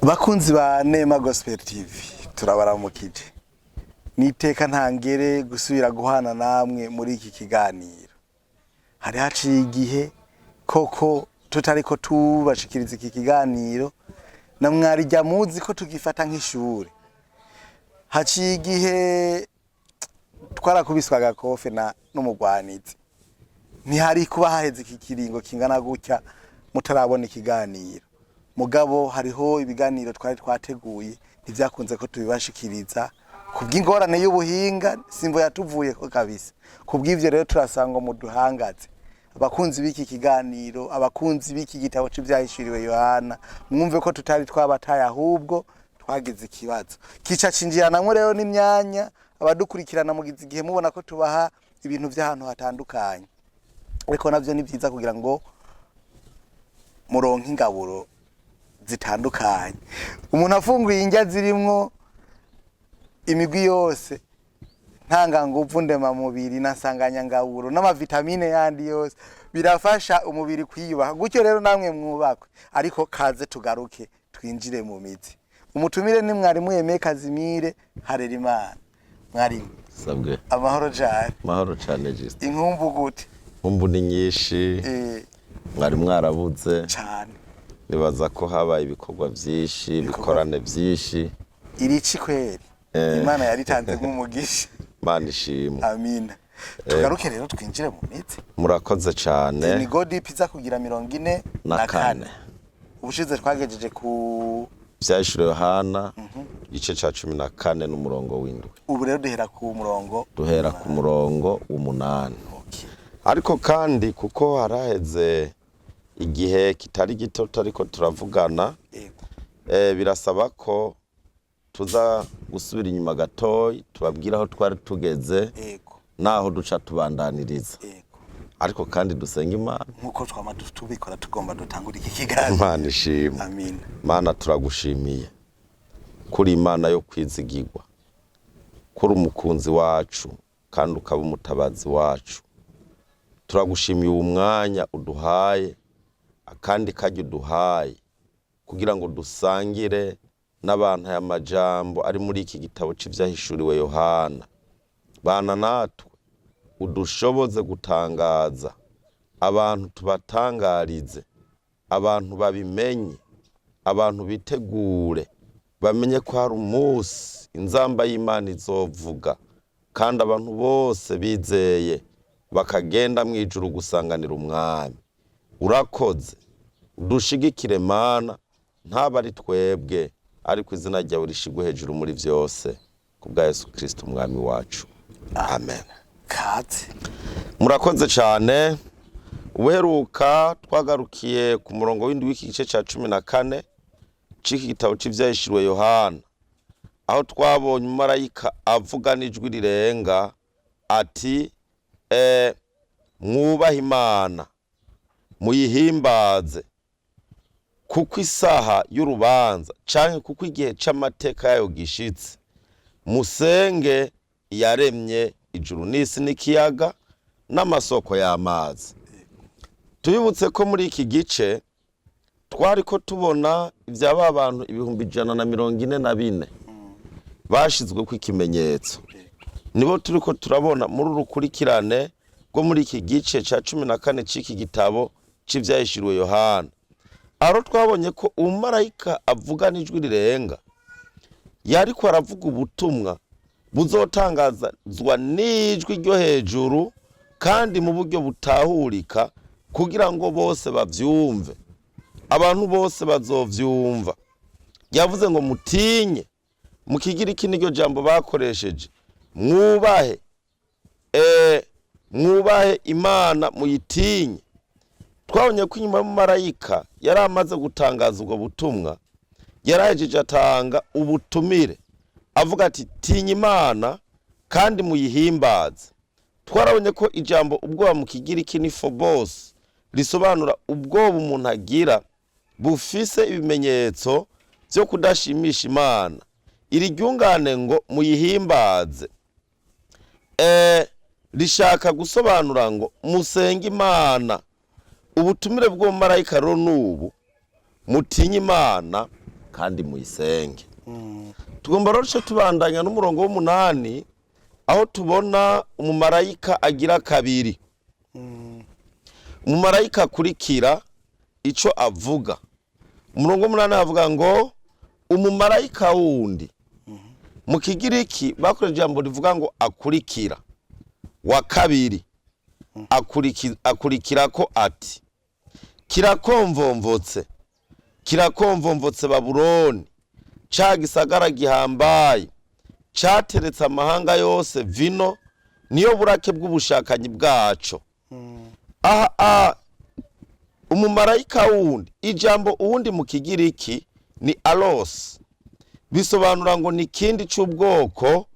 Bakunzi ba Nema Gospel TV, turabaramukije. Niteka ntangere gusubira guhana namwe muri iki kiganiro. Hari haciye igihe koko tutariko tubashikiriza iki kiganiro, na mwarijya muzi ko tugifata nk'ishure. Haciye igihe twarakubiswe agakofe na n'umugwanizi. Ntihari kuba haheze iki kiringo kingana gutya mutarabona ikiganiro. Mugabo hariho ibiganiro twari twateguye ntivyakunze ko tubibashikiriza kubw'ingorane y'ubuhinga, simvo yatuvuyeko kabisa. Kubw'ivyo rero turasanga muduhangaze, abakunzi b'iki kiganiro, abakunzi b'iki gitabo c'Ivyahishuriwe Yohana, mwumve ko tutari twabataye, ahubwo twagize ikibazo kica cinjiranamwo rero n'imyanya. Abadukurikirana mugize igihe mubona ko tubaha ibintu vy'ahantu hatandukanye, ariko navyo ni vyiza kugira ngo muronke ingaburo zitandukanye. Umuntu afunguye indya zirimwo imigwi yose ntanganguvu, ndemamubiri na nsanganyangaburo n'amavitamine yandi yose, birafasha umubiri kwiyubaha. Gutyo rero namwe mwubakwe. Ariko kaze tugaruke twinjire mu mizi. Umutumire ni mwarimu Aimé Kazimire Harerimana. Mwarimu, Sabwe. amahoro cyane. Mahoro cyane, Justin. Inkumbu gute? Nkumbu ni nyinshi. Mwari mwarabuze. Cyane. Nibaza ko habaye ibikorwa byinshi, ibikorane byinshi. Irici kweri. Imana yaritanze nk'umugisha. Imana ishimwe. Amina. Tugaruke rero twinjire mu mizi. Murakoze cyane. Ni Go Deep iza kugira 44. Na kane. Ubushize twagejeje ku Ivyahishuriwe Yohana, igice ca 14 n'umurongo w'7. Ubu rero duhera ku murongo Duhera ku murongo w'8. Okay. Ariko kandi kuko haraheze igihe kitari gito tutariko turavugana, birasaba ko tuza gusubira inyuma gatoyi, tubabwira aho twari tugeze naho duca tubandaniriza. Ariko kandi dusenga Imana. Nkuko twama tubikora, tugomba dutangura iki kiganiro. Imana ishimwe. Amina. Mana, turagushimiye kuri Imana yo kwizigirwa, kuri umukunzi wacu kandi ukaba umutabazi wacu. Turagushimiye uwo mwanya uduhaye, akandi kajya uduhaye kugira ngo dusangire n'abantu aya majambo ari muri iki gitabo c'Ivyahishuriwe Yohana. Bana natwe, udushoboze gutangaza abantu, tubatangarize abantu, babimenye, abantu bitegure, bamenye ko hari umunsi inzamba y'Imana izovuga kandi abantu bose bizeye bakagenda mu ijuru gusanganira Umwami. Urakoze, udushigikire Mana, ntaba ari twebwe, ariko izina ryawe rishigwe hejuru muri byose, ku bwa Yesu Kristo Umwami wacu, amen. Kaze. Murakoze cyane. Ubuheruka twagarukiye ku murongo w'7 w'iki gice cya 14 c'iki gitabo c'Ivyahishuriwe Yohana, aho twabonye umumarayika avuga n'ijwi rirenga ati: "Mwubahe Imana, muyihimbaze, kuko isaha y'urubanza canke kuko igihe c'amateka yayo gishitse. Musenge iyaremye ijuru n'isi n'ikiyaga n'amasoko y'amazi." Tubibutse ko muri iki gice twari ko tubona ibya ba bantu 144,000 bashizwe ko ikimenyetso. Nibo turi ko turabona muri uru rukurikirane rwo muri iki gice ca 14 c'iki gitabo c'Ivyahishuriwe Yohana, aho twabonye ko umumarayika avuga n'ijwi rirenga, yariko aravuga ubutumwa buzotangazwa n'ijwi ryo hejuru kandi mu buryo butahurika kugira ngo bose bavyumve. Abantu bose bazovyumva. Yavuze ngo mutinye. Mu Kigiriki niryo jambo bakoresheje, mwubahe, mwubahe Imana, muyitinye. Twabonye ko inyuma y'umumarayika yari amaze gutangaza ubwo butumwa, yarahejeje atanga ubutumire avuga ati: "Tinya Imana kandi muyihimbaze." Twarabonye ko ijambo ubwoba mu Kigiriki ni phobos, risobanura ubwoba umuntu agira bufise ibimenyetso byo kudashimisha Imana. Iri ryungane ngo muyihimbaze, rishaka gusobanura ngo musenge Imana. Ubutumire bw'umumarayika rero n'ubu: mutinye Imana. Kandi muyisenge. Tugomba rero duce tubandanya n'umurongo w'umunani, aho tubona umumarayika agira kabiri, umumarayika akurikira, ico avuga. Umurongo w'umunani avuga ngo: "Umumarayika wundi." Mu Kigiriki bakoresheje ijambo rivuga ngo "akurikira", wa kabiri akurikira ko ati: "Kirakomvomvotse, kirakomvomvotse Babuloni, ca gisagara gihambaye cateretse amahanga yose vino, niyo burake bw'ubushakanyi bwaco." Aha umumarayika wundi, ijambo "uwundi" mu Kigiriki ni "alos", bisobanura ngo ni ikindi c'ubwoko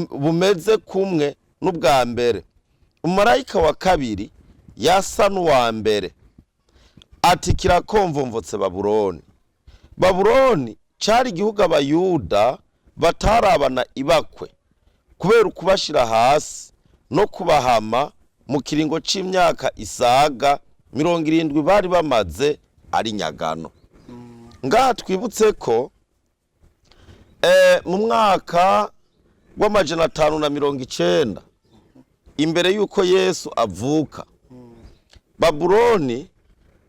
bumeze kumwe n'ubwa mbere. Umumarayika wa kabiri yasa n'uwa mbere, ati: "Kirakomvomvotse Babuloni." Babuloni cari igihugu Abayuda batarabana ibakwe kubera ukubashira hasi no kubahama mu kiringo c'imyaka isaga 70 bari bamaze ari nyagano. Ngaha twibutse ko mu mwaka w'590 imbere y'uko Yesu avuka, Babuloni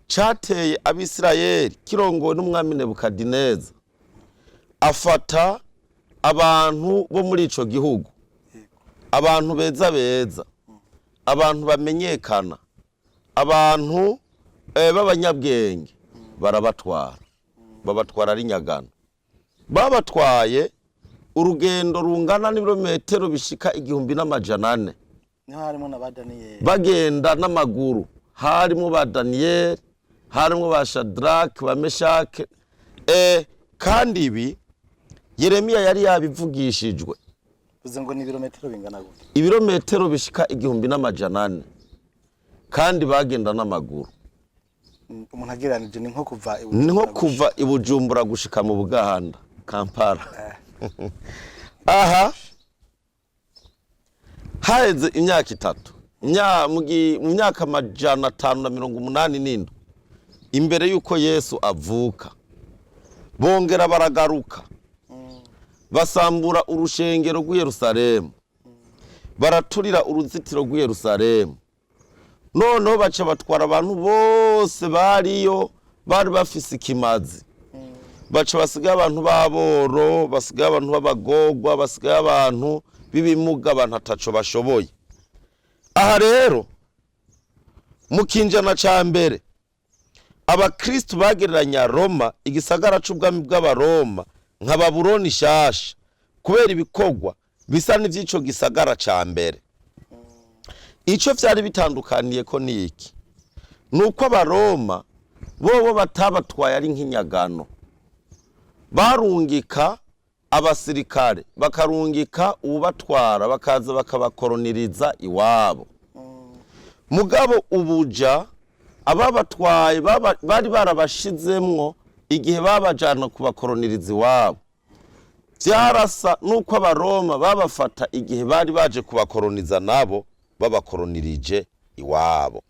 cateye Abisirayeli kirongowe n'umwami Nebukadineza, afata abantu bo muri ico gihugu, abantu beza beza, abantu bamenyekana, abantu b'abanyabwenge, barabatwara, babatwara ari nyagano. Babatwaye urugendo rungana n'ibirometero bishika 1400. Niho harimo na ba Daniyeli. Bagenda n'amaguru. Harimo ba Daniyeli, harimo ba Shadrake, ba Meshake. Kandi ibi Yeremiya yari yabivugishijwe. Uzi ngo ni ibirometero bingana gute? Ibirometero bishika 1400, kandi bagenda n'amaguru. Umuntu agereranije ni nko kuva i Ni nko Bujumbura. Kuva i Bujumbura gushika mu Buganda, Kampala. Aha haheze imyaka 3, mu myaka 587 imbere y'uko Yesu avuka, bongera baragaruka, basambura urushengero rw'i Yerusalemu, baraturira uruzitiro rw'i Yerusalemu. Noneho baca batwara abantu bose bariyo bari bafise ikimazi, baca basigaye abantu b'aboro, basigaye abantu b'abagorwa, basigaye abantu b'ibimuga, abantu ataco bashoboye. Aha rero mu kinjana ca mbere, abakristu bagereranya Roma, igisagara c'ubwami bw'Abaroma, nka Babuloni shasha, kubera ibikorwa bisa n'ivy'ico gisagara ca mbere. Ico vyari bitandukaniye ko ni iki? Ni uko Abaroma bobo batabatwaye ari nk'inyagano, barungika abasirikare, bakarungika uwubatwara, bakaza bakabakoroniriza iwabo. Mugabo ubuja ababatwaye bari barabashizemwo igihe babajana kubakoroniriza iwabo. Vyarasa nuko Abaroma babafata igihe bari baje kubakoroniza, nabo babakoronirije iwabo.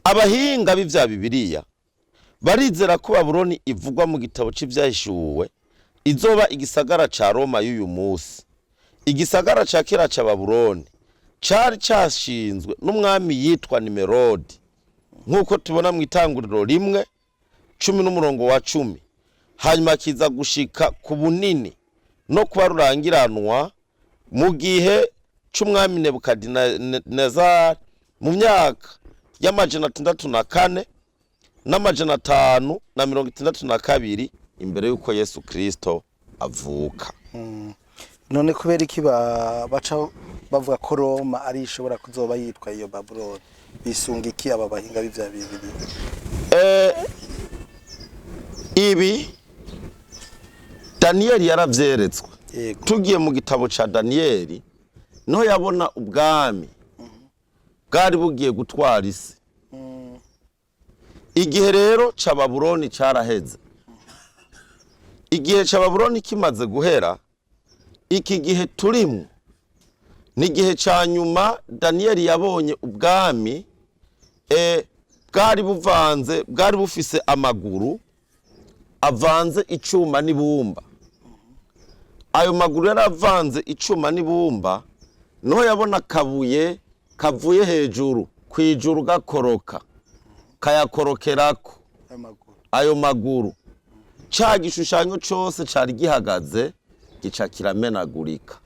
Abahinga b'ivya Bibiliya barizera ko Babuloni ivugwa mu gitabo c'Ivyahishuwe izoba igisagara ca Roma y'uyu munsi. Igisagara ca kera ca Babuloni cari cashinzwe n'umwami yitwa Nimerodi, nk'uko tubona mu Itanguriro 1:10 n'umurongo wa 10, hanyuma kiza gushika ku bunini no kuba rurangiranwa mu gihe c'umwami Nebukadinezari mu myaka y'604 n'562 imbere y'uko Yesu Kristo avuka. None kubera iki baca bavuga ko Roma ari ishobora kuzoba yitwa iyo Babuloni? Bisunga iki aba bahinga b'ivya Bibiliya? Ibi Daniyeli yaravyeretswe. Tugiye mu gitabo ca Daniyeli, niho yabona ubwami bwari bugiye gutwara isi. Igihe rero ca Babuloni caraheze. Igihe ca Babuloni kimaze guhera, iki gihe turimwo ni igihe ca nyuma. Daniyeli yabonye ubwami bwari buvanze, bwari bufise amaguru. avanze icuma n'ibumba. Ayo maguru yari avanze icuma n'ibumba, niho yabona akabuye kavuye hejuru ku ijuru gakoroka, kayakorokerako Ayo maguru. Ayo maguru, ca gishushanyo cose cari gihagaze gica kiramenagurika.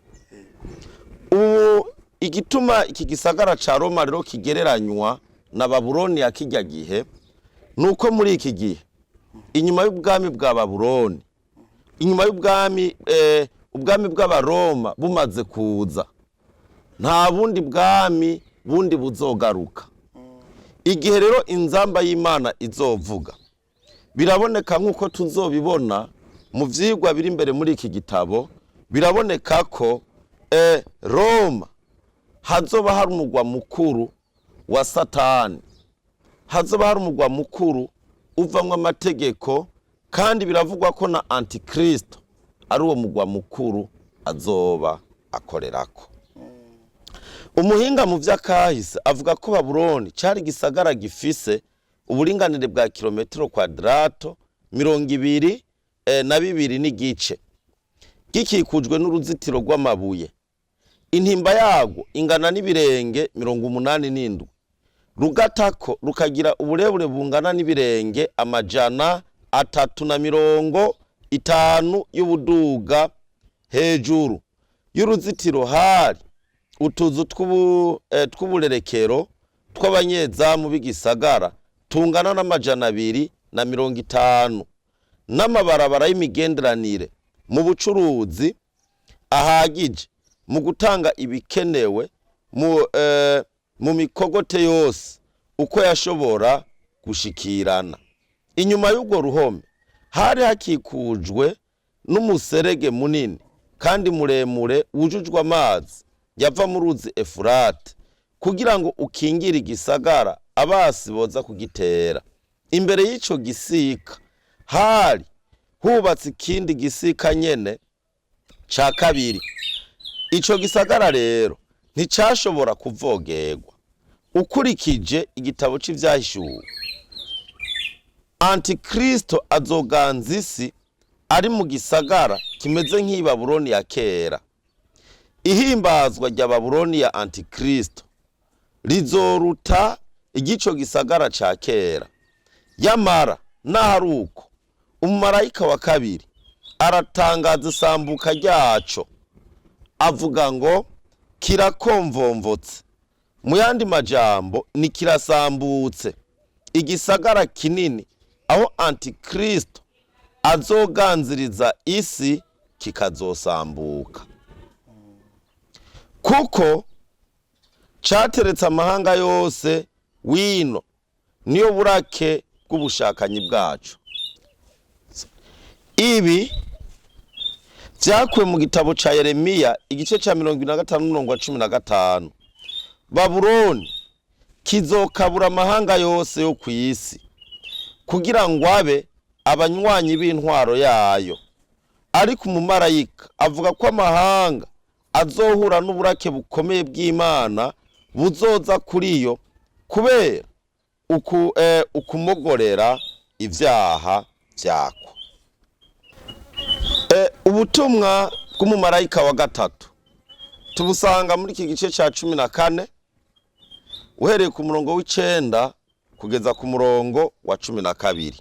Ubu igituma iki gisagara ca Roma rero kigereranywa na Babuloni ya kirya gihe, nuko muri iki gihe inyuma y'ubwami bwa Babuloni, inyuma y'ubwami ubwami bw'Abaroma bumaze kuza, nta bundi bwami bundi buzogaruka. Igihe rero inzamba y'Imana izovuga, biraboneka nk'uko tuzobibona mu vyigwa biri imbere muri iki gitabo, biraboneka ko Roma hazoba hari umugwa mukuru wa Satani, hazoba hari umugwa mukuru uvamwo amategeko, kandi biravugwa ko na Antikristo ari uwo mugwa mukuru azoba akorerako. Umuhinga mu vy'akahise avuga ko Babuloni cari igisagara gifise uburinganire bwa kilometero kwadrato 22 n'igice, gikikujwe n'uruzitiro rw'amabuye. Intimba yarwo ingana n'ibirenge 87, rugatako rukagira uburebure bungana n'ibirenge 350 y'ubuduga. Hejuru y'uruzitiro hari utuzu tw'uburerekero tw'abanyezamu b'igisagara tungana n'250, n'amabarabara y'imigenderanire mu bucuruzi ahagije mu gutanga ibikenewe mu mikogote yose uko yashobora gushikirana. Inyuma y'urwo ruhome hari hakikujwe n'umuserege munini kandi muremure wujujwe amazi yava mu ruzi Efurate, kugira ngo ukingire igisagara abasi boza kugitera. Imbere y'ico gisika hari hubatse ikindi gisika nyene ca kabiri. Ico gisagara rero nticashobora kuvogerwa. Ukurikije igitabo c'Ivyahishuwe, Antikristo azoganza isi ari mu gisagara kimeze nk'i Babuloni ya kera. Ihimbazwa rya Babuloni ya Antikristo rizoruta igico gisagara ca kera. Yamara nahari uko, umumarayika wa kabiri aratangaza isambuka ryaco, avuga ngo kirakomvomvotse. Mu yandi majambo ni kirasambutse, igisagara kinini aho Antikristo azoganziriza isi kikazosambuka, kuko cateretse amahanga yose wino niyo burake bw'ubushakanyi bwacu. Ibi vyakuwe mu gitabo ca Yeremiya igice ca 75 umurongo wa 15. Babuloni kizokabura amahanga yose yo kw'isi kugira ngo abe abanywanyi b'intwaro yayo. Ariko umumarayika avuga ko amahanga azohura n'uburake bukomeye bw'Imana buzoza kuri yo kubera ukumogorera ivyaha vyako. Ubutumwa bw'umumarayika wa gatatu tubusanga muri iki gice ca 14, uhereye ku murongo w'9 kugeza ku murongo wa 12.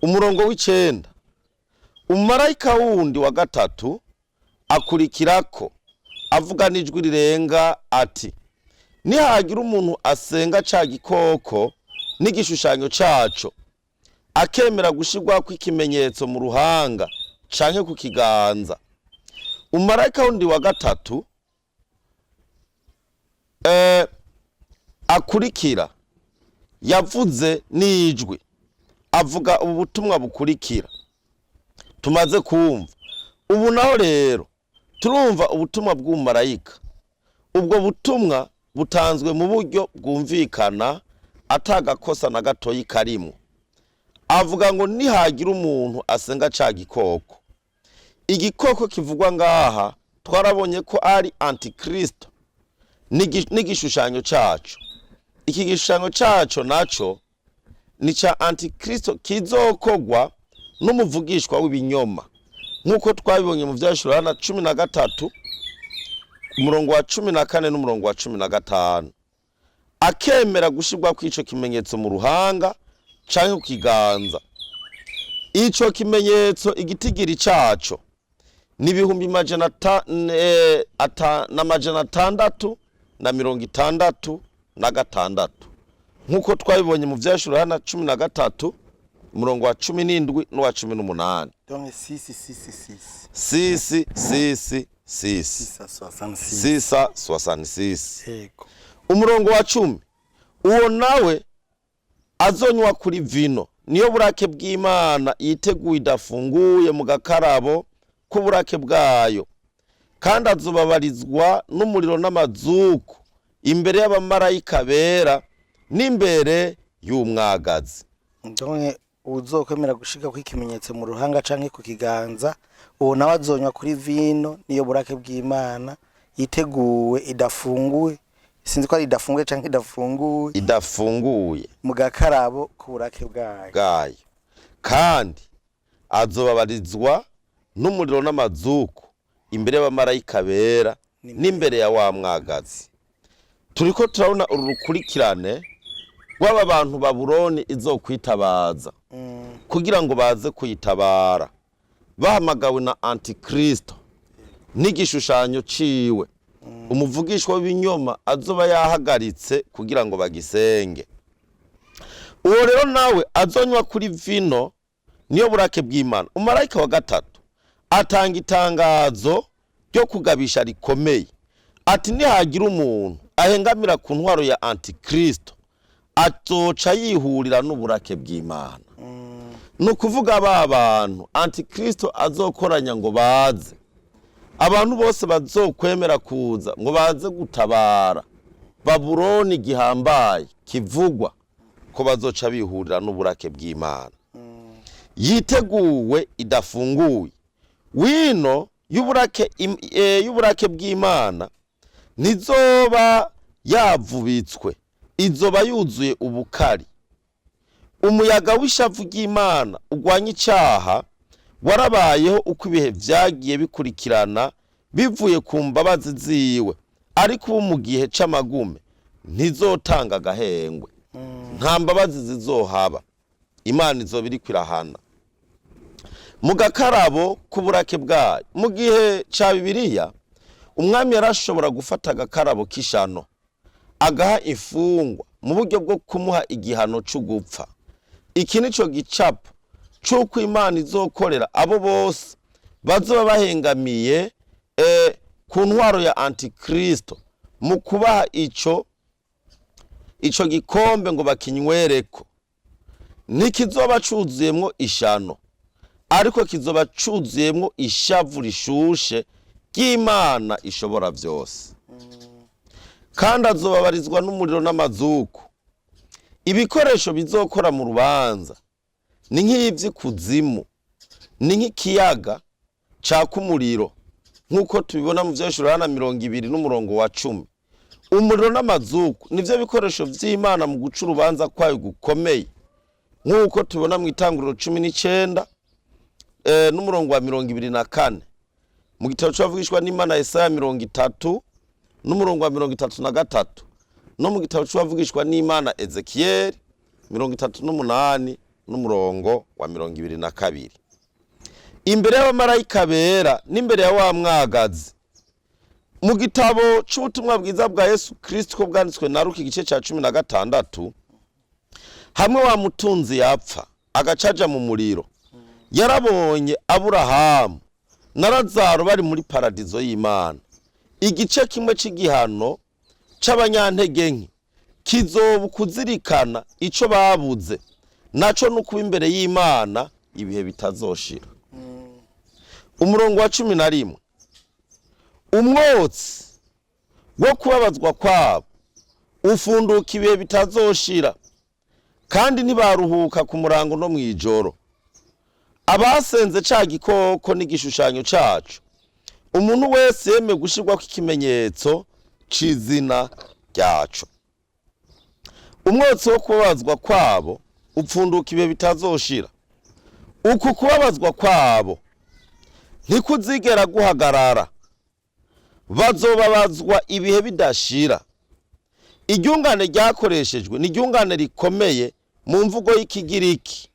Umurongo w'9: umumarayika wundi wa gatatu akurikirako avuga n'ijwi rirenga ati: nihagira umuntu asenga ca gikoko n'igishushanyo caco, akemera gushirwako ikimenyetso mu ruhanga canke ku kiganza. Umumarayika wundi wa gatatu akurikira yavuze n'ijwi, avuga ubu butumwa bukurikira tumaze kumva. Ubu naho rero turumva ubutumwa bw'umumarayika. Ubwo butumwa butanzwe mu buryo bwumvikana, atagakosa na gatoyi karimwo. Avuga ngo nihagira umuntu asenga ca gikoko. Igikoko kivugwa ngaha twarabonye ko ari Antikristo n'igishushanyo caco. Iki gishushanyo caco naco ni ca Antikristo kizokogwa n'umuvugishwa w'ibinyoma, nk'uko twabibonye mu Vyahishuriwe Yohana 13, umurongo wa 14 n'umurongo wa 15, akemera gushirwa kw'ico kimenyetso mu ruhanga canke ku kiganza. Ico kimenyetso, igitigiri caco ni ibihumbi 666, nk'uko twabibonye mu Vyahishuriwe Yohana 13, umurongo wa 17 n'uwa 18. Donc 6 6 6. Six six six. 666. 666. Yego. Umurongo wa 10: uwo nawe azonywa kuri vino, niyo burake bw'Imana yiteguye idafunguye mu gakarabo k'uburake bwayo, kandi azobabarizwa n'umuriro n'amazuku imbere y'abamarayika bera n'imbere y'umwagazi. Donc uzokwemera gushika ku ikimenyetso mu ruhanga canke ku kiganza, uwo nawe azonywa kuri vino, niyo burake bw'Imana yiteguwe idafunguwe, sinzi ko ari idafunguye canke idafunguwe. Idafunguye. Mu gakarabo k'uburake bwayo. Bwayo, kandi azobabarizwa n'umuriro n'amazuku imbere y'abamarayika bera n'imbere ya wa mwagazi. Turiko turabona uru rukurikirane rw'aba bantu Babuloni izokwitabaza kugira ngo baze kuyitabara, bahamagawe na Antikristo n'igishushanyo ciwe, umuvugishwa w'ibinyoma azoba yahagaritse kugira ngo bagisenge. Uwo rero nawe azonywa kuri vino, niyo burake bw'Imana. Umumarayika wa gatatu atanga itangazo ryo kugabisha rikomeye, ati nihagira umuntu ahengamira ku ntwaro ya Antikristo, azoca yihurira n'uburake bw'Imana. Ni ukuvuga ba bantu Antikristo azokoranya ngo baze, abantu bose bazokwemera kuza ngo baze gutabara Babuloni gihambaye kivugwa, ko bazoca bihurira n'uburake bw'Imana yiteguwe idafunguye. Wino y'uburake bw'Imana ntizoba yavubitswe, izoba yuzuye ubukari. Umuyaga w'ishavu ry'Imana urwanya icaha warabayeho uko ibihe vyagiye bikurikirana bivuye ku mbabazi ziwe, ariko ubu mu gihe c'amagume ntizotanga agahengwe, nta mbabazi zizohaba, Imana izoba iriko irahana mu gakarabo k'uburake bwayo. Mu gihe ca Bibiliya, umwami yarashobora gufata agakarabo k'ishano agaha imfungwa mu buryo bwo kumuha igihano c'ugupfa. Iki nico gicapo c'uko Imana izokorera abo bose bazoba bahengamiye ku ntwaro ya Antikristo mu kubaha ico gikombe ngo bakinywereko. Ntikizoba cuzuyemwo ishano, ariko kizoba cuzuyemwo ishavu rishushe ry'Imana ishobora vyose. Kandi azobabarizwa n'umuriro n'amazuku. Ibikoresho bizokora mu rubanza ni nk'ivy'ikuzimu, ni nk'ikiyaga caka umuriro, nk'uko tubibona mu Vyahishuriwe Yohana 20 n'umurongo wa 10. Umuriro n'amazuku nivyo bikoresho vy'Imana mu guca urubanza kwayo gukomeye, nk'uko tubibona mu Itanguriro 19 n'umurongo wa 24, mu gitabo c'abavugishwa n'Imana Yesaya 30 n'umurongo wa 33, no mu gitabo c'abavugishwa n'Imana Ezekiyeli 38 n'umurongo wa 22. Imbere y'abamarayika bera n'imbere ya wa mwagazi. Mu gitabo c'ubutumwa bwiza bwa Yesu Kristo ko bwanditswe na Luka, igice ca 16, hamwe wa mutunzi yapfa agacaja mu muriro, yarabonye Aburahamu na Lazaro bari muri paradizo y'Imana. Igice kimwe c'igihano c'abanyantege nke kizoba kuzirikana ico babuze, naco nukuba imbere y'Imana ibihe bitazoshira. Umurongo wa 11: umwotsi wo kubabazwa kwabo ufunduka ibihe bitazoshira, kandi ntibaruhuka ku murango no mw'ijoro, abasenze ca gikoko n'igishushanyo caco, umuntu wese yemeye gushirwako ikimenyetso c'izina ryaco. Umwotsi wo kubabazwa kwabo upfunduka ibihe bitazoshira. Uku kubabazwa kwabo ntikuzigera guhagarara, bazobabazwa ibihe bidashira. Iryungane ryakoreshejwe ni iryungane rikomeye mu mvugo y'Ikigiriki,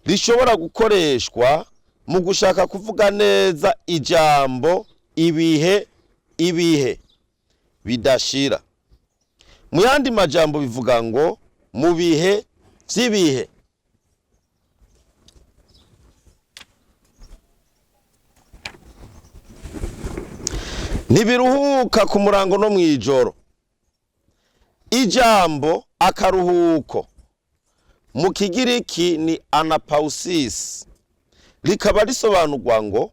rishobora gukoreshwa mu gushaka kuvuga neza ijambo ibihe, ibihe bidashira. Mu yandi majambo bivuga ngo mu bihe vy'ibihe. Ntibiruhuka ku murango no mw'ijoro. Ijambo akaruhuko mu Kigiriki ni anapausis, rikaba risobanurwa ngo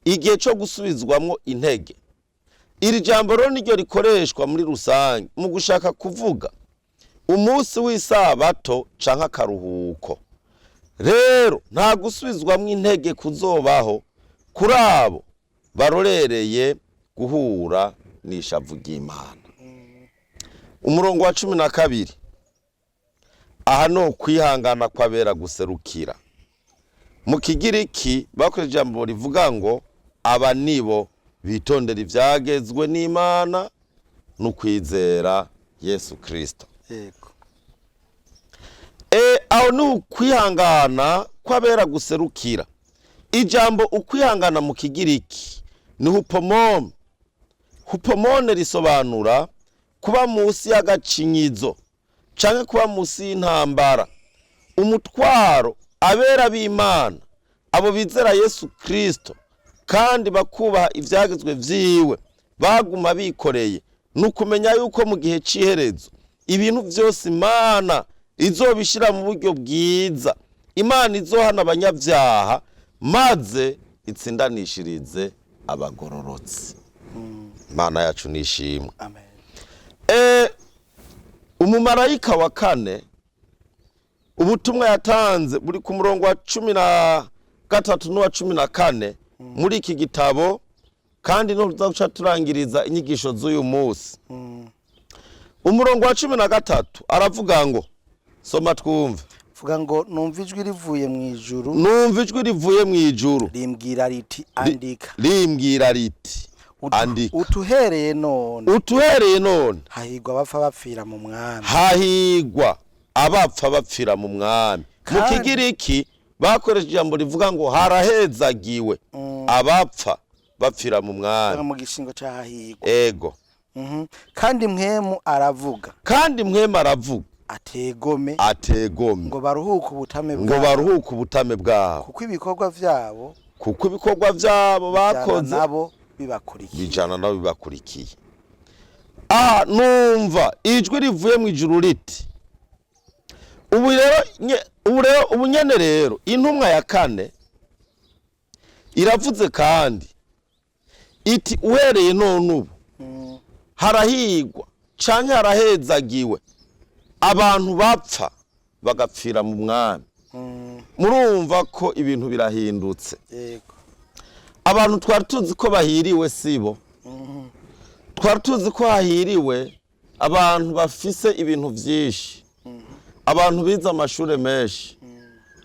igihe cyo gusubizwamwo intege. Iri jambo rero niryo rikoreshwa muri rusange mu gushaka kuvuga umunsi w'isabato canke akaruhuko. Rero nta gusubizwamwo intege kuzobaho kuri abo barorereye guhura n'ishavu ry'Imana. Umurongo wa 12, aha ni ukwihangana kw'abera guserukira. Mu Kigiriki bakoresheje ijambo rivuga ngo aba nibo bitondera ivyagezwe n'Imana n'ukwizera Yesu Kristo. Yego. Aho ni ukwihangana kw'abera guserukira. Ijambo ukwihangana mu Kigiriki ni hupomone. Hupomone risobanura kuba munsi y'agacinyizo canke kuba munsi y'intambara. Umutwaro abera b'Imana, abo bizera Yesu Kristo kandi bakubaha ivyagezwe vyiwe, baguma bikoreye, ni ukumenya yuko mu gihe c'iherezo ibintu vyose Imana izobishira mu buryo bwiza. Imana izohana abanyabyaha maze itsindanishirize abagororotsi. Imana yacu nishimwe. Amen. Umumarayika wa kane, ubutumwa yatanze buri ku murongo wa 13 n'uwa 14 muri iki gitabo, kandi no tuzaca turangiriza inyigisho z'uyu munsi. Umurongo wa 13 aravuga ngo, soma twumve. Vuga ngo numva ijwi rivuye mu ijuru, Numva ijwi rivuye mu ijuru rimbwira riti andika, rimbwira riti andika, utuhereye none utuhereye none hahigwa abapfa bapfira mu mwami. Hahigwa abapfa bapfira mu mwami. Mu Kigiriki bakoresheje ijambo rivuga ngo harahezagiwe abapfa bapfira mu mwami. Mu gishingo c'ahahigwa. Ego. Kandi Mpwemu aravuga, Kandi Mpwemu aravuga, ategome, ategome, ngo baruhuke ubutame ngo bwabo, baruhuke ubutame bwabo, kuko ibikorwa vyabo kuko ibikorwa vyabo bakoze nabo bibakurikiye, bijana nabo bibakurikiye. Aha numva ijwi rivuye mu ijuru riti, ubu rero ubu rero ubu nyene rero intumwa ya kane iravuze kandi iti uhereye none ubu harahigwa canke harahezagiwe abantu bapfa bagapfira mu mwami. Murumva ko ibintu birahindutse. Yego. Abantu twari tuzi ko bahiriwe sibo. Twari tuzi ko hahiriwe abantu bafise ibintu vyinshi, abantu bize amashure menshi,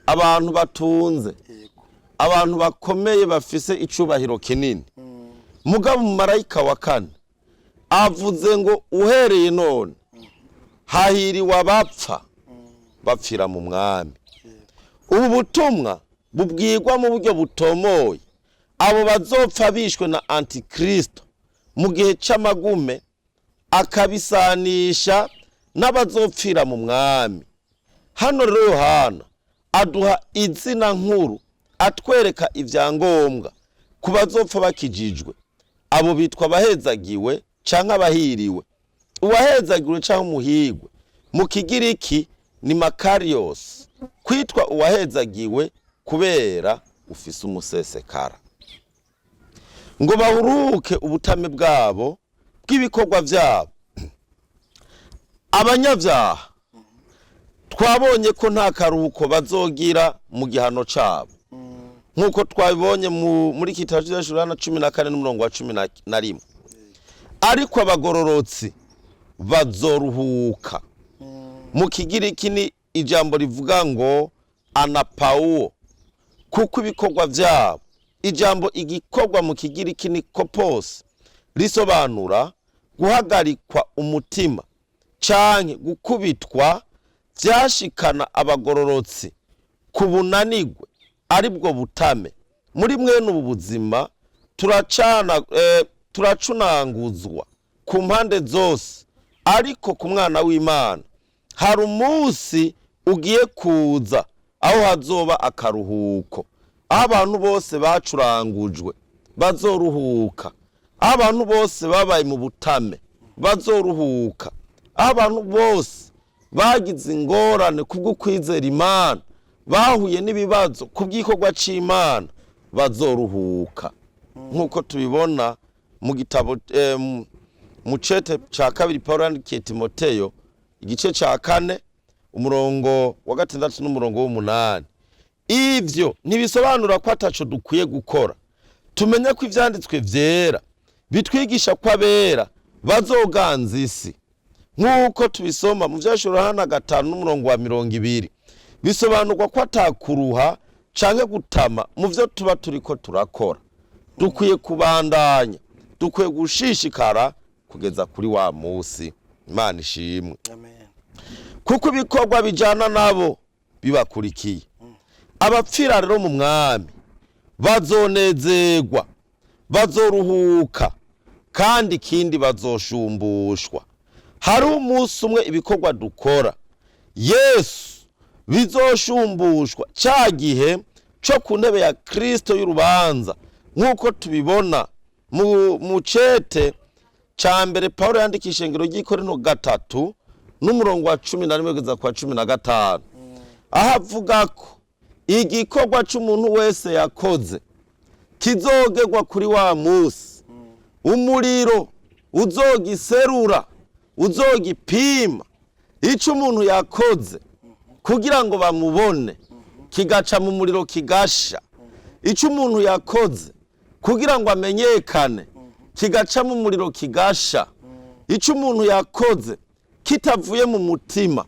abantu batunze, Yego. abantu bakomeye bafise icubahiro kinini. Mugabo umumarayika wa kane avuze ngo uhereye none hahiriwe abapfa bapfira mu mwami. Ubu butumwa bubwirwa mu buryo butomoye abo bazopfa bishwe na Antikristo mu gihe c'amagume, akabisanisha n'abazopfira mu mwami. Hano rero Yohana aduha izina nkuru, atwereka ivyangombwa ku bazopfa bakijijwe. Abo bitwa abahezagiwe canke abahiriwe. Uwahezagiwe canke umuhigwe mu Kigiriki ni Makarios, kwitwa uwahezagiwe kubera ufise umusesekara. Ngo bahuruke ubutame bwabo bw'ibikorwa vyabo. Abanyabyaha twabonye ko nta karuhuko bazogira mu gihano cabo, nk'uko twabibonye muri kitabo cy'Yohana 14 n'umurongo wa 11. Ariko abagororotsi bazoruhuka. Mu Kigiriki ni ijambo rivuga ngo anapauo, Kuko ibikorwa byabo, ijambo igikorwa mu Kigiriki ni kopos, risobanura guhagarikwa umutima canke gukubitwa, vyashikana abagororotsi ku bunanigwe, aribwo butame. Muri mwene ubu buzima turacana, turacunanguzwa ku mpande zose, ariko ku mwana w'Imana hari umunsi ugiye kuza aho hazoba akaruhuko, aho abantu bose bacurangujwe bazoruhuka, aho abantu bose babaye mu butame bazoruhuka, aho abantu bose bagize ingorane kubwo kwizera Imana, bahuye n'ibibazo kubw'igikorwa c'Imana bazoruhuka, nk'uko tubibona mu gitabo mu cete ca kabiri Pawulo yandikiye Timoteyo, igice ca 4, umurongo wa 6 n'umurongo w'8. Ivyo ntibisobanura ko ataco dukwiye gukora. Tumenye ko ivyanditswe vyera bitwigisha ko abera bazoganza isi, nk'uko tubisoma mu Vyahishuriwe Yohana 5 n'umurongo wa 20. Bisobanurwa ko atakuruha canke gutama mu vyo tuba turiko turakora. Dukwiye kubandanya, dukwiye gushishikara kugeza kuri wa musi. Imana ishimwe. Amen. Kuko ibikorwa bijana nabo bibakurikiye. Abapfira rero mu mwami bazonezerwa, bazoruhuka, kandi ikindi bazoshumbushwa. Hari umunsi umwe ibikorwa dukora Yesu bizoshumbushwa, ca gihe co ku ntebe ya Kristo y'urubanza, nk'uko tubibona mu cete ca mbere Pawulo yandikisha ishengero ry'i Korinto 3 n'umurongo wa 11 kugeza ku wa 15, aho avuga ko igikorwa c'umuntu wese yakoze kizogerwa kuri wa musi, umuriro uzogiserura, uzogipima ico umuntu yakoze kugira ngo bamubone, kigaca mu muriro kigasha. Ico umuntu yakoze kugira ngo amenyekane, kigaca mu muriro kigasha. Ico umuntu yakoze kitavuye mu mutima,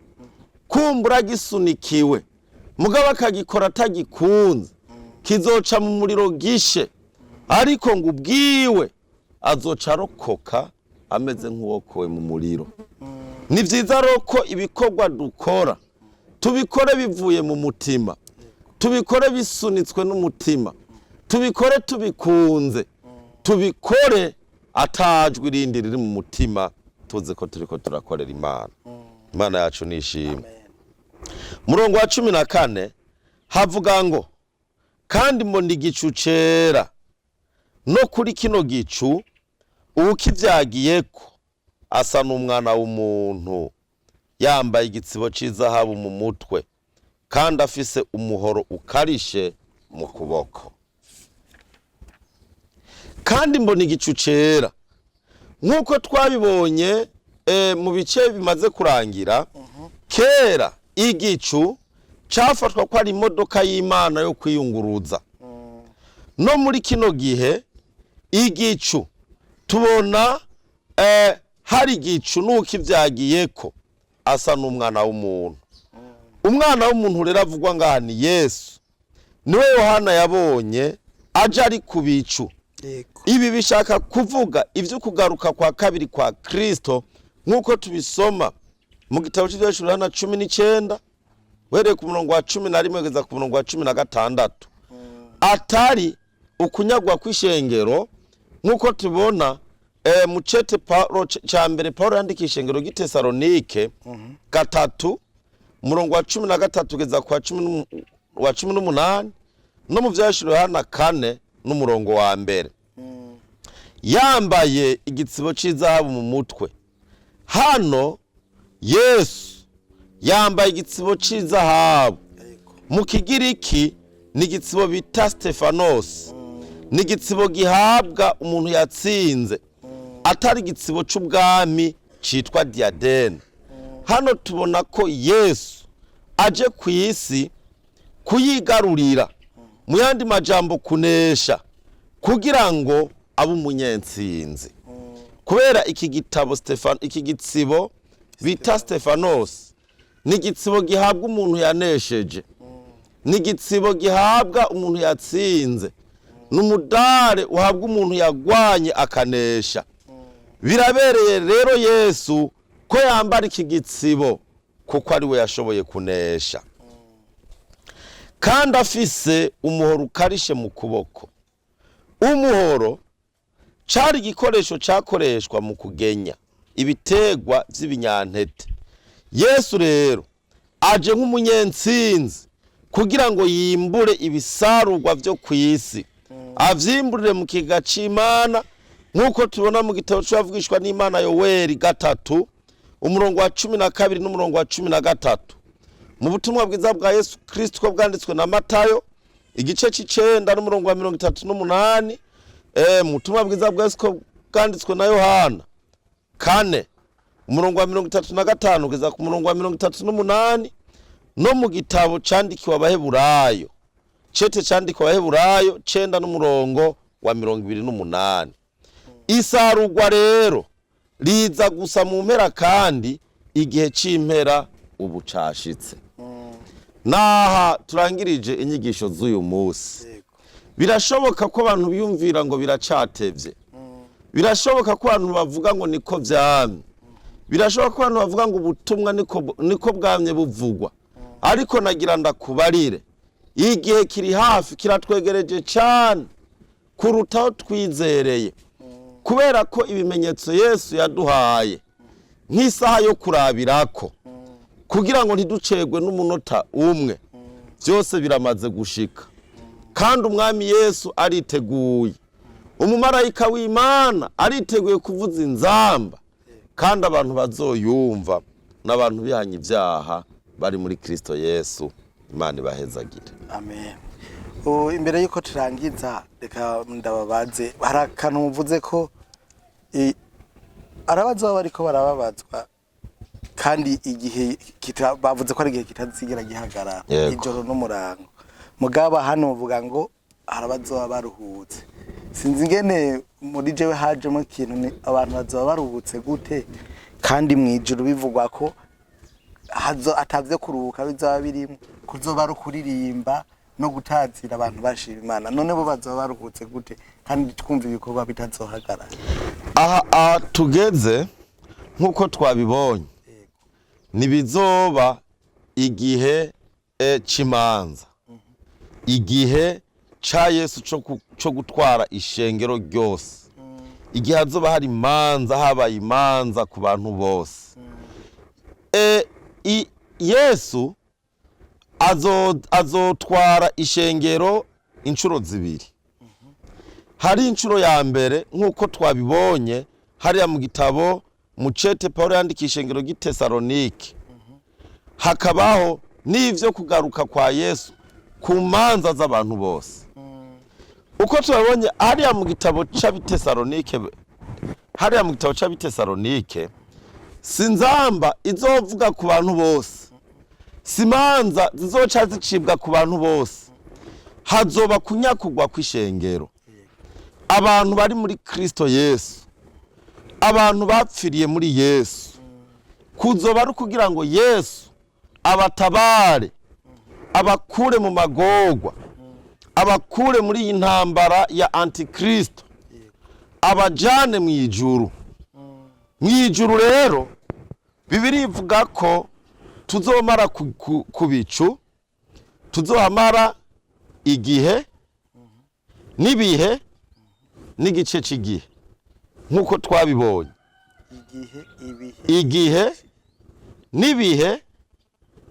kumbura gisunikiwe, mugabo akagikora atagikunze, kizoca mu muriro gishe, ariko ngo ubwiwe azoca arokoka ameze nk'uwokowe mu muriro. Ni vyiza rero ko ibikorwa dukora tubikore bivuye mu mutima, tubikore bisunitswe n'umutima, tubikore tubikunze, tubikore atajwi rindi riri mu mutima, tuzi ko turiko turakorera Imana. Imana yacu nishimwe. Amen. Murongo wa 14 havuga ngo: kandi mbona igicu cera, no kuri kino gicu uwukivyagiyeko asa n'umwana w'umuntu, yambaye igitsibo c'izahabu mu mutwe, kandi afise umuhoro ukarishe mu kuboko. Kandi mbona igicu cera, nk'uko twabibonye mu bice bimaze kurangira. Kera igicu cafatwa ko ari imodoka y'Imana yo kwiyunguruza. No muri kino gihe igicu tubona hari igicu n'ukivyagiyeko asa n'umwana w'umuntu. Umwana w'umuntu rero avugwa ngaha ni Yesu, niwe Yohana yabonye aje ari ku bicu. Yego. Ibi bishaka kuvuga ivyo kugaruka kwa kabiri kwa Kristo, nk'uko tubisoma mu gitabo c'Ivyahishuriwe Yohana 19, uhereye ku murongo wa 11 kugeza ku murongo wa 16, atari ukunyagwa kw'ishengero, nk'uko tubona mu cete Paulo ca mbere Paulo yandikisha ishengero ry'i Tesalonike 3, umurongo wa 13 kugeza ku wa 18, no mu Vyahishuriwe Yohana 4 n'umurongo wa 1. Yambaye igitsibo c'izahabu mu mutwe. Hano Yesu yambaye igitsibo c'izahabu. Yego. Mu Kigiriki ni igitsibo bita Stefanos, ni igitsibo gihabwa umuntu yatsinze, atari igitsibo c'ubwami citwa diadene. Hano tubona ko Yesu aje ku isi kuyigarurira, mu yandi majambo kunesha, kugira ngo abe umunyentsinzi. Kubera iki gitabo Stefano, iki gitsibo bita Stefanos ni igitsibo gihabwa umuntu yanesheje. Ni igitsibo gihabwa umuntu yatsinze, ni umudare uhabwa umuntu yagwanye akanesha. Birabereye rero Yesu ko yambara iki gitsibo, kuko ari we yashoboye kunesha. Kandi afise umuhoro ukarishe mu kuboko. Umuhoro cari igikoresho cakoreshwa mu kugenya ibitegwa vy'ibinyantete. Yesu rero aje nk'umunyentsinzi kugira ngo yimbure ibisarurwa vyo kw'isi, avyimburire mu kiga c'Imana, nk'uko tubona mu gitabo c'abavugishwa n'Imana Yoweri 3 umurongo wa 12 n'umurongo wa 13, mu butumwa bwiza bwa Yesu Kristo ko bwanditswe na Matayo igice c'icenda n'umurongo wa 38, mu butumwa bwiza bwa Yesu ko bwanditswe na Yohana 4 umurongo wa 35 kugeza ku murongo wa 38, no mu gitabo candikiwe Abaheburayo, cete candikiwe Abaheburayo 9 n'umurongo wa 28. Isarurwa rero riza gusa mu mpera, kandi igihe c'impera ubu cashitse. Naha turangirije inyigisho z'uyu munsi. Birashoboka ko abantu biyumvira ngo biracatevye, birashoboka ko abantu bavuga ngo niko vyamye, birashoboka ko abantu bavuga ngo ubutumwa niko bwamye buvugwa, ariko nagira ndakubarire, igihe kiri hafi, kiratwegereje cane kuruta aho twizereye, kubera ko ibimenyetso Yesu yaduhaye nk'isaha yo kurabirako kugira ngo ntiducerwe n'umunota umwe, byose biramaze gushika. Kandi umwami Yesu ariteguye, umumarayika w'Imana ariteguye kuvuza inzamba, kandi abantu bazoyumva n'abantu bihanye ibyaha bari muri Kristo Yesu. Imana ibahezagire. Amen. Imbere yuko turangiza, reka ndababaze, hari akantu muvuze ko arabaza bariko barababazwa, kandi igihe bavuze ko ari igihe kitazigera gihagarara, ijoro n'umurango. Mugaba hano muvuga ngo harabazoba baruhutse. Sinzi ingene muri jewe hajemo ikintu, ni abantu bazoba baruhutse gute kandi mw'ijuru bivugwa ko hazo atavyo kuruhuka bizaba birimo, kuzoba ari ukuririmba no gutazira abantu bashima Imana. None bo bazoba baruhutse gute kandi twumva ibikorwa bitazohagarara? Aha tugeze, nk'uko twabibonye, ntibizoba igihe c'imanza, igihe ca Yesu co gutwara ishengero ryose, igihe hazoba hari imanza, habaye imanza ku bantu bose. Yesu azotwara ishengero inshuro zibiri. Hari inshuro ya mbere, nk'uko twabibonye hariya mu gitabo mucete Paulo yandikisha ishengero ry'i Tesalonike, hakabaho n'ivyo kugaruka kwa Yesu ku manza z'abantu bose. Uko tubabonye hariya mu gitabo c'Abitesalonike, hariya mu gitabo c'Abitesalonike, si nzamba izovuga ku bantu bose, si manza zizoca zicibwa ku bantu bose, hazoba kunyakugwa kw'ishengero. Abantu bari muri Kristo Yesu, abantu bapfiriye muri Yesu, kuzoba ari kugira ngo Yesu abatabare, abakure mu magorwa, abakure muri iyi ntambara ya Antikristo, abajane mu ijuru. Mu ijuru rero Bibiliya ivuga ko tuzomara ku bicu, tuzohamara igihe n'ibihe n'igice cy'igihe, nk'uko twabibonye. Igihe, ibihe, igihe n'ibihe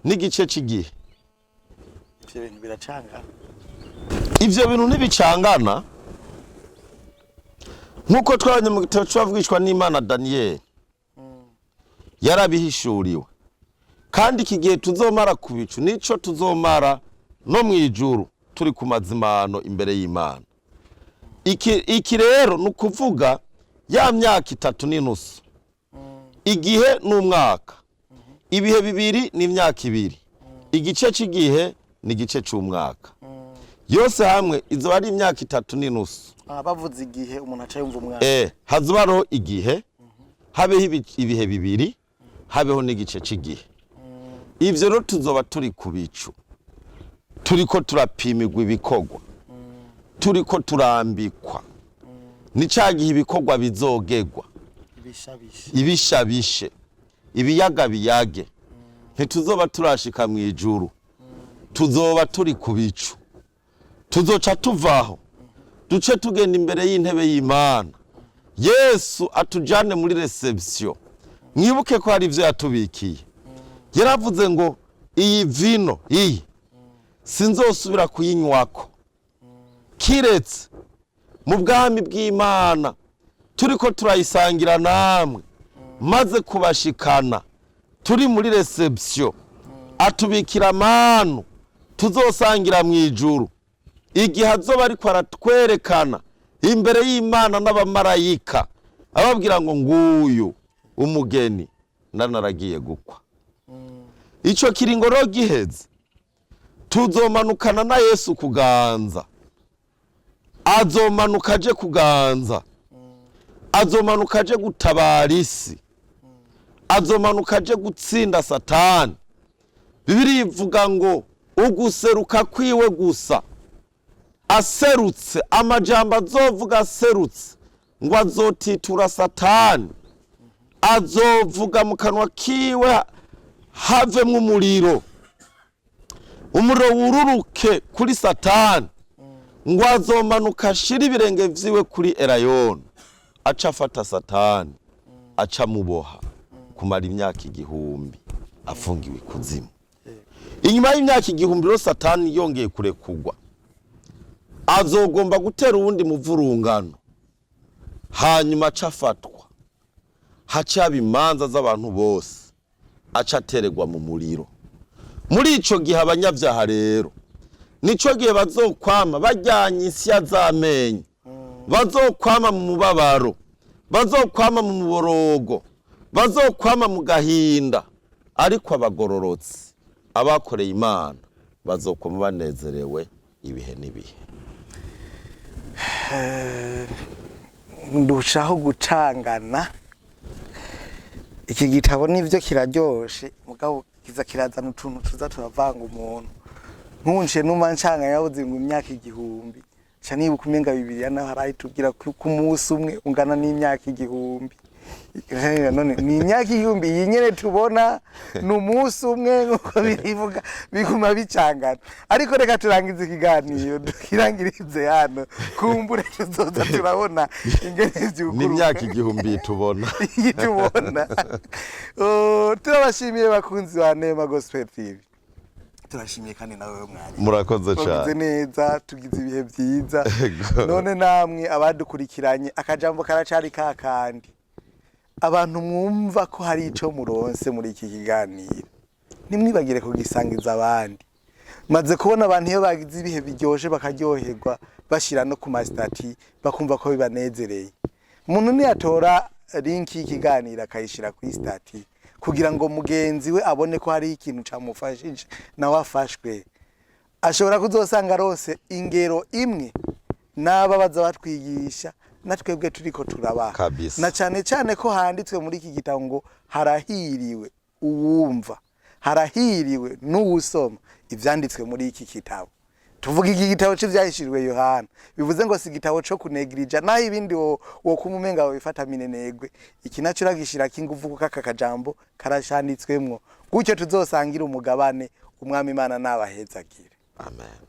n'igice cy'igihe. Ivyo bintu biracangana. Ivyo bintu ntibicangana, nk'uko twabonye mu gitabo c'abavugishwa n'Imana Daniyeli, yarabihishuriwe. Kandi iki gihe tuzomara ku bicu nico tuzomara no mu ijuru turi ku mazimano imbere y'Imana. Iki rero ni ukuvuga ya myaka itatu n'inusu. Igihe ni umwaka, ibihe bibiri ni imyaka ibiri, igice cy'igihe ni igice cy'umwaka. Yose hamwe izoba ari imyaka itatu n'inusu. Bavuze igihe umuntu aca yumva umwaka. Hazoba hariho igihe, habeho ibihe bibiri, habeho n'igice cy'igihe. Ivyo rero tuzoba turi ku bicu. Turiko turapimirwa ibikorwa, turiko turambikwa. Ni ca gihe ibikorwa bizogerwa, Ibishabishe. Ibishabishe, ibiyaga biyage. Ntituzoba turashika mu ijuru, tuzoba turi ku bicu. Tuzoca tuvaho, duce tugenda imbere y'intebe y'Imana. Yesu atujane muri réception. Mwibuke ko hari ibyo yatubikiye. Yaravuze ngo: "Iyi vino iyi sinzosubira kuyinywako kiretse mu bwami bw'Imana turiko turayisangira namwe." Maze kubashikana turi muri réception, atubikira amanu tuzosangira mu ijuru, igihe azoba ariko aratwerekana imbere y'Imana n'abamarayika, ababwira ngo: "Nguyu umugeni ndanaragiye gukwa." Ico kiringo rero giheze, tuzomanukana na Yesu kuganza. Azomanuka aje kuganza, azomanuka aje gutabara isi, azomanuka aje gutsinda Satani. Bibiliya ivuga ngo uguseruka kwiwe gusa, aserutse, amajambo azovuga aserutse, ngo azotitura Satani, azovuga mu kanwa kiwe havemwo umuriro, umuriro wururuke kuri Satani. Ngo azomanuka ashire ibirenge vyiwe kuri Elayono, aca afata Satani, aca amuboha kumara imyaka 1000 afungiwe ikuzimu. Inyuma y'imyaka 1000 rero, Satani yongeye kurekugwa, azogomba gutera uwundi muvurungano, hanyuma aca afatwa, haca haba imanza z'abantu bose, aca atererwa mu muriro. Muri ico gihe abanyabyaha rero nico gihe bazokwama bajyanye insya z'amenyo, bazokwama mu mubabaro, bazokwama mu muborogo, bazokwama mu gahinda. Ariko abagororotsi, abakoreye Imana, bazokwama banezerewe ibihe n'ibihe. Ndushaho gucangana. Iki gitabo nivyo kiraryoshe, mugabo kiza kirazana utuntu tuza turavanga umuntu. Nkunce numa ncanga yabuze ngo imyaka 1000, ca nibuka umenga Bibiliya naho harayitubwira ko umunsi umwe ungana n'imyaka 1000. None ni imyaka 1000 iyi nyene tubona, ni umunsi umwe nkuko birivuga? Biguma bicangana. Ariko reka turangize ikiganiro, tukirangirize hano. Kumbure tuzoza turabona ingene vyuguruka. N'imyaka 1000 tubona. Iyi tubona. Oh, turabashimiye bakunzi ba Nema Gospel TV. Turashimiye kandi nawe mwari Murakoze twagize cyane. neza, tugize ibihe byiza. Ego. None namwe abadukurikiranye, akajambo karacari kakandi: abantu mwumva ko hari ico muronse muri iki kiganiro, ntimwibagire kugisangiza abandi. Maze kubona abantu iyo bagize ibihe biryoshe bakaryoherwa, bashira no ku ma statuts, bakumva ko bibanezereye. Umuntu niyatora link y'ikiganiro akayishira kuri statut kugira ngo mugenzi we abone ko hari ikintu camufashije nawe afashwe, ashobora kuzosanga rose ingero imwe n'aba baza batwigisha na twebwe turiko turabaha. Kabisa. Na cane cane ko handitswe muri iki gitabo ngo harahiriwe uwumva, harahiriwe n'uwusoma ivyanditswe muri iki gitabo. Tuvuga iki gitabo c'Ivyahishuriwe Yohana, bivuze ngo si igitabo co kunegirija, naho ibindi wo kumumenga wifata minenegwe. Iki naco uragishirako inguvu, kuko aka kajambo karashanditswemwo gutyo. Tuzosangira umugabane. Umwami Imana nabahezagire. Amen.